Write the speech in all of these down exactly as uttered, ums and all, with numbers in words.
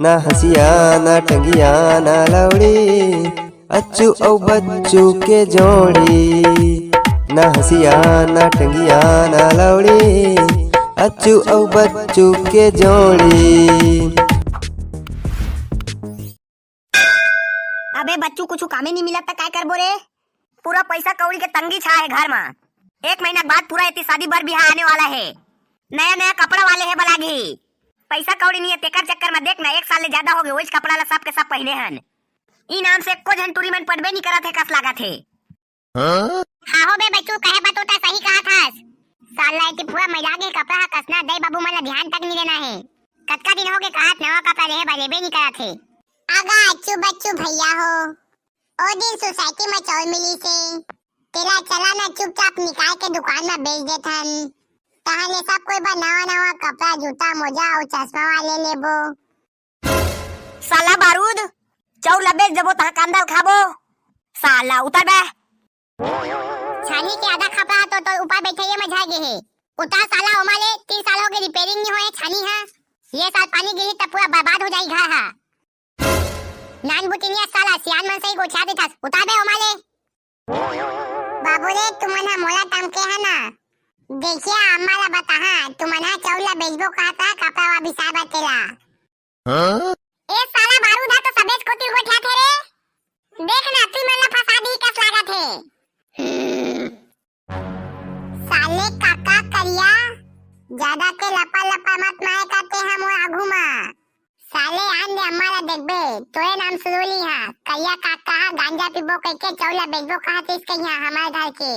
ना हँसिया, ना टंगिया, ना लौड़ी, अच्छू अउ बच्चू के जोड़ी। ना हँसिया, ना टंगिया, ना लौड़ी, अच्छू अउ बच्चू के जोड़ी। अबे बच्चू, कुछु कामे नहीं मिलत त काय करबो रे? पूरा पैसा कौड़ी के तंगी छा हे घर मा। एक महीना के बाद पूरा एती शादी बर बिहा आने वाला हे। नया नया कपड़ा वाले हे बलागी। पैसा कौड़ी नहीं है, तेकर चक्कर में देख ना, एक साल ले ज्यादा हो गए, वही कपड़ा ला सब के सब पहने हन। ई नाम से एको झन टूरी मन पटबे नहीं करत हे, कस लागत हे। हाँ? हाँ हो बे बच्चू, कहे बा तो तै सही कहा थस। साल ला एती पूरा मैला गे कपड़ा हा, कस ना दई बाबू मन ला ध्यान तक नहीं देना हे। कतका दिन हो गए कहत नवा कपड़ा लेहे बर, लेबे नहीं करत हे। आगा अच्छू बच्चू भैया हो, ओ दिन सोसाइटी में चाउर मिलिस हे, तेला चला ना चुपचाप निकाल के दुकान में बेच देथन। तहन ले सब कोई बर नवा नवा कपड़ा, जूता, मोजा अउ चश्मा वाले लेबो। साला बारूद, चाउर ला बेच देबो तहाँ कांदा ल खाबो। साला उतर बे। छानी के आधा कपड़ा तो तोर ऊपर बैठइया में झड़ गे हे। उतार साला ओमा ले, तीन साल हो गए रिपेयरिंग नहीं होए छानी हा। ये साल पानी गिरही त पूरा बर्बाद हो जाही घर हा। नान बुतिनिया साला, सियान मन सही गोठिया देथस, उतार बे ओमा ले। बाबू रे, तुमन हा मोला टमके हा ना। देखिया, अम्मा ला बताहा, तुमन हा चाउर ला बेचबो कहत हा, कपड़ा वा बिसाए बर तेला। हाँ? ए साला बारूद हा तो सबेच कोती गोठियाथे रे। देख ना, तुमन ला फंसा दी कस लागत हे। साले काका करिया, ज्यादा के लपा लपा मत माए करते हम वो आघू मा। साले आन दे अम्मा ला देखबे, तोरे नाम सुधुली हा, करिया काका हा गांजा पीबो कहिके चाउर ला बेचबो कहत रिस कहिया हमारे घर के।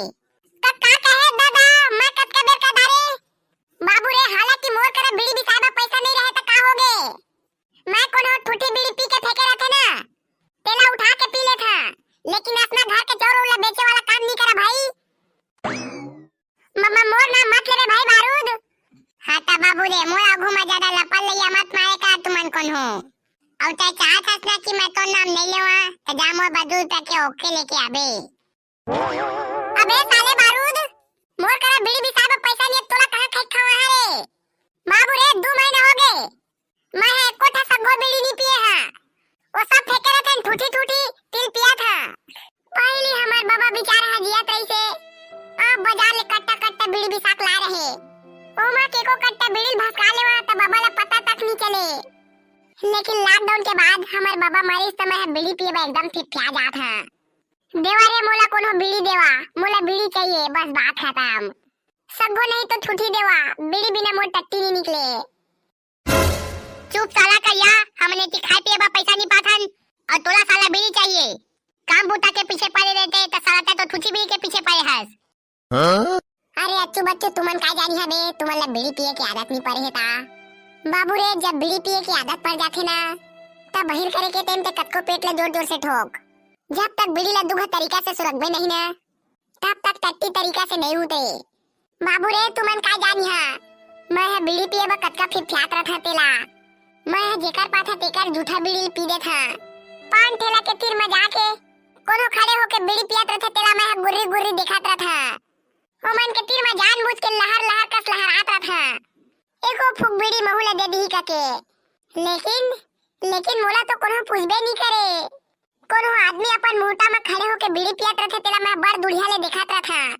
त का कहे दादा, मैं कतका बेर का डारे? बाबू रे, हालांकि मोर करा बीड़ी बिसाए बर पैसा नहीं रहे त का हो गे? मैं कोनो ठूठी बीड़ी पी के फेंके रहथे ना, तेला उठा के पी लेथा, लेकिन असना घर के चाउर ला बेचे वाला काम नहीं करा भाई। म-, म-, मोर नाम मत लेबे भाई बारूद। हाँ त बाबू रे, मोर आघू मा ज्यादा लपल लइया मत मारे का तुमन कोनो। अउ तै चाहत हस ना कि मैं तोर नाम नहीं लेवा, त जा मोर बर दू रुपया के OK लेके आबे। अबे साले बारूद, मोर करा बीड़ी बिसाए बर पैसा नहीं, तोला कहाँ खाई खवा है रे? बाबू रे, दू महीना हो गए, मैं ह एको ठा सग्गो बीड़ी नी पिए हा। वो सब फेंके रहथन, ठूठी ठूठी तिल पिया था। पहली हमार बाबा बेचारा हा जियत रहिसे, आप बाजार ले कट्टा कट्टा बीड़ी बिसाक ला रहे। ओमा के को कट्टा बीड़ी भसका लेवा त बाबा ला पता तक नी चले। लेकिन लॉकडाउन के बाद हमार बाबा मरिस त मैं ह बीड़ी पिए बर एकदम फिफिया जात हा। देवा रे मोला कोनो बीड़ी देवा, मोला बीड़ी चाहिए, बस बात खत्म। सग्गो नहीं तो ठूठी देवा, बीड़ी बिना मोर टट्टी नहीं निकले। चुप साला करिया, हमन एती खाए पिए बर पैसा नहीं पाथन, और तोला साला बीड़ी चाहिए। काम बूता के पीछे पड़े रहते त साला तै तो ठूठी बीड़ी के पीछे पड़े हस। हाँ? अरे अच्छू बच्चू, तुमन काय जानी हबे, तुमन ला बीड़ी पिए के आदत नहीं पड़े हे ता। बाबू रे, जब बीड़ी पिए के आदत पड़ जाथे ना, तब बहिर करे के टाइम ते कतको पेट ला जोर जोर से ठोक। जब तक बीड़ी ला दुगहा तरीका से सुरगबे नहीं ना, तब तक टट्टी तरीका से नहीं उठे। बाबू रे, तुमन का जानिहा, मैं ह बीड़ी पिए बर कतका फिफियात रथंव तेला। मैं ह जेकर पाथंव तेकर जूठा बीड़ी पी देथंव। पान ठेला के तीर म जाके कोनो खड़े होके बीड़ी पियत रथे तेला मैं ह गुर्री गुर्री देखत रथंव। ओमन के तीर म जानबूझ के लहर लहर कस लहरात रथंव। एको फूक बीड़ी महू ला दे दिही कके। लेकिन, लेकिन मोला तो कोनो पूछबे नी करे। कोनो आदमी अपन मुहूता म खड़े होके बीड़ी पियत रथे, तेला मैं बड़ दुढ़िया ले देखत रथंव।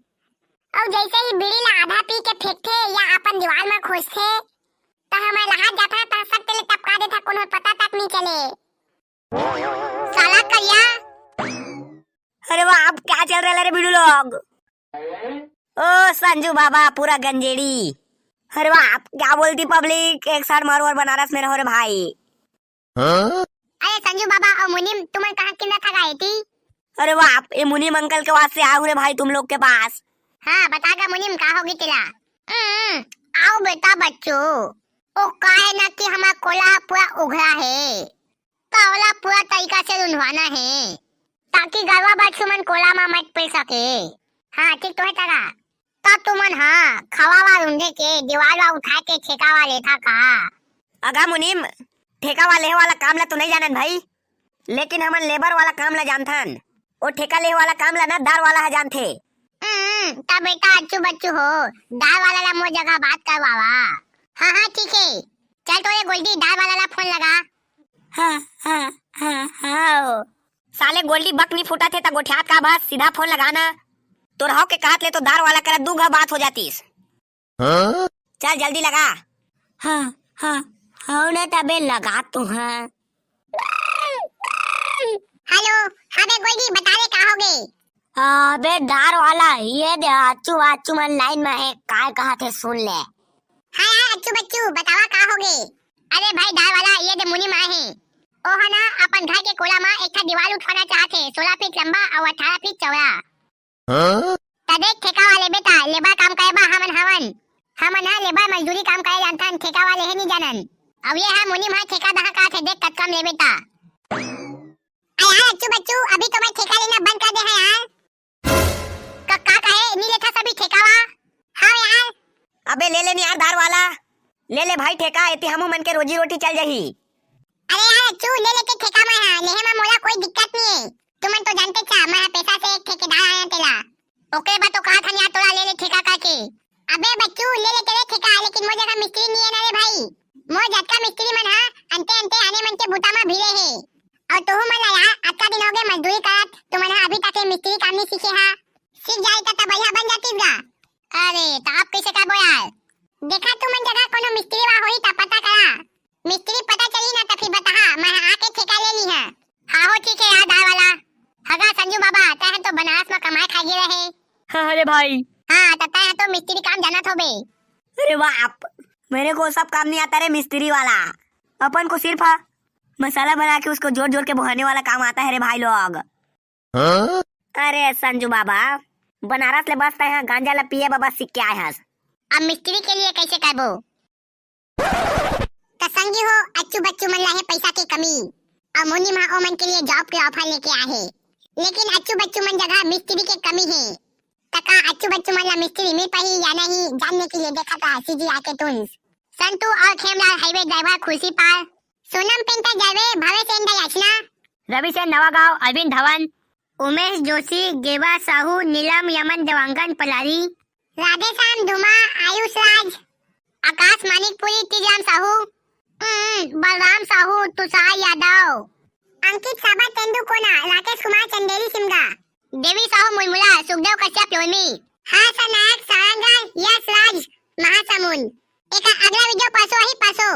अउ जैसे ही बीड़ी ला आधा पी के फेंकथे या अपन दीवार म खोंचथे, त हमर लहात जाथंव, त सट्टे ले टपका देथंव, कोनो पता तक नी चले। साला करिया। अरे वाह, अब क्या चल रहा है रे बीड़ू लोग? ओ संजू बाबा, पूरा गंजेड़ी। अरे वाह, क्या बोलती पब्लिक, एक साथ मरो और बनारस में रहो रे भाई। हाँ? अरे संजू बाबा अउ मुनीम, तुमन कहाँ किंदा था गाए थी? अरे वाह, ये मुनीम अंकल के वास्ते आऊ रे भाई तुम लोग के पास। हाँ, बता गा मुनीम, का होगे तेला? हम्म, आओ बेटा बच्चू, ओ का हे ना कि हमार कोला पूरा उघरा हे, त ओला पूरा तरीका से रुंधवाना हे, ताकि गरवा बछरू मन कोला म मत पड़ सके। हाँ, ठीक तो हे तगा। त तुमन ह खवा वा रुंधे के, दीवार वा उठाए के ठेका वा लेथा का? अगा मुनीम, ठेका वा लेहे वाला काम ला तो नहीं जानन भाई, लेकिन हमन लेबर वाला काम ला जानथन। ओ ठेका लेहे वाला काम ला ना दार वाला ह जानथे। हम्म, त बेटा अच्छू बच्चू हो, दार वाला ला मोर जगह बात करवावा। हाँ, हाँ, ठीक हे। चल तो ये गोल्डी, दार वाला ला फोन लगा। हाँ, हाँ, हाँ, हाँ। साले गोल्डी बक नी फूटत हे त गोठियात का बस, सीधा फोन लगाना। तोर हव के कहत ले तो दार वाला करा दू घा बात हो जातीस। चल जल्दी लगा। हाँ, हाँ, हाँ ना तबे लगा तू हाँ। हेलो, हाँ बे गोल्डी, बता रे का हो गे? अबे दार वाला, ये दे अच्छू बाच्चू मन लाइन में हे, काय कहत हे सुन ले। हाँ यार अच्छू बच्चू, बतावा का हो गे? अरे भाई दार वाला, ये दे मुनी माँ हे, ओ ह ना अपन घर के कोला मा एक ठा दीवाल उठवाना चाहत हे, सोलह फीट लंबा अउ अठारह फीट चौड़ा। त देख ठेका वाले बेटा, लेबर काम करे बा हमन हवन, हमन ह लेबर मजदूरी काम करे जानथन, ठेका वाले हे नी जानन। अब ये ह मुनी माँ ठेका दहा का थे, देख कतका म लेबे ता। अरे यार अच्छू बच्चू, अभी तो मैं ठेका लेना बंद कर दे है यार। का, का कहे? नी लेथा सभी ठेका वा? हाँ यार। अबे ले ले नी यार दार वाला, ले ले भाई ठेका, एती हमू मन के रोजी रोटी चल जाही। अरे यार अच्छू, ले लेते ठेका मैं हा, लेहे मा मोला कोई दिक्कत नहीं है। तुमन तो जानते चा, मैं हा पैसा से एक ठेकेदार आया तेला। ओके बा तो कहा था यार तोला ले ले ठेका करके। अबे बच्चू, ले ले तेरे ठेका, लेकिन मोर जगह मिस्त्री नहीं है ना रे भाई। मोर जतका मिस्त्री मन हा अंते अंते आने मन के बूता मा भिड़े हे। और तुहू मन ला यार, अतका दिन हो गए मजदूरी करत, तुमन हा अभी तक ये मिस्त्री काम नहीं सीखे हा। सीख जाए त बढ़िया बन जातीस गा। अरे त आप कैसे करबो यार? देखा तुमन जगह कोनो मिस्त्री वा होही त पता करा। मिस्त्री पता चली ना त फिर बताहा, मैं आके ठेका ले ली है। हाँ हो ठीक है यार दार वाला। हगा संजू बाबा, तै ह तो बनारस में कमाए खाए गे रहे। हाँ अरे भाई। हाँ त तै ह तो मिस्त्री काम जानत होबे। अरे बाप, मेरे को सब काम नहीं आता रे मिस्त्री वाला। अपन को सिर्फ हाँ, मसाला बना के उसको जोर जोर के भुनाने वाला काम आता है रे भाई लोग। अरे संजू बाबा, बनारस ले बस तै ह गांजा ला पिए बाबा सीख के आए हस। अब मिस्त्री के लिए कैसे करबो? त संगी हो, अच्छू बच्चू मन ला हे पैसा के कमी, और मुनी माँ ओमन के लिए जॉब के ऑफर लेके आए हे, लेकिन अच्छू बच्चू मन जगह मिस्त्री के कमी हे। त का अच्छू बच्चू मन ला मिस्त्री मिल पाही या नहीं, जानने के लिए देखा था सीजी आके टून्स। संतू और खेमलाल हाईवे ड्राइवर खुर्सी पार, सोनम पेंटर जावे, भावेश एंडा याचना, रवि सेन नवागांव, अरविंद धवन, उमेश जोशी, गेवा साहू, नीलम यमन देवांगन पलारी, राधेश्याम धुमा, आयुष राज, आकाश मानिकपुरी, तीजराम साहू, हम्म, बलराम साहू, तुषार यादव, अंकित साबा तेंदुकोना, राकेश कुमार चंदेरी सिमगा, देवी साहू मुलमुला, सुखदेव कश्यप योलमी, हर्ष नायक सारंगढ़, यश राज महासमुंद। एक अगला वीडियो परसों ही परसों।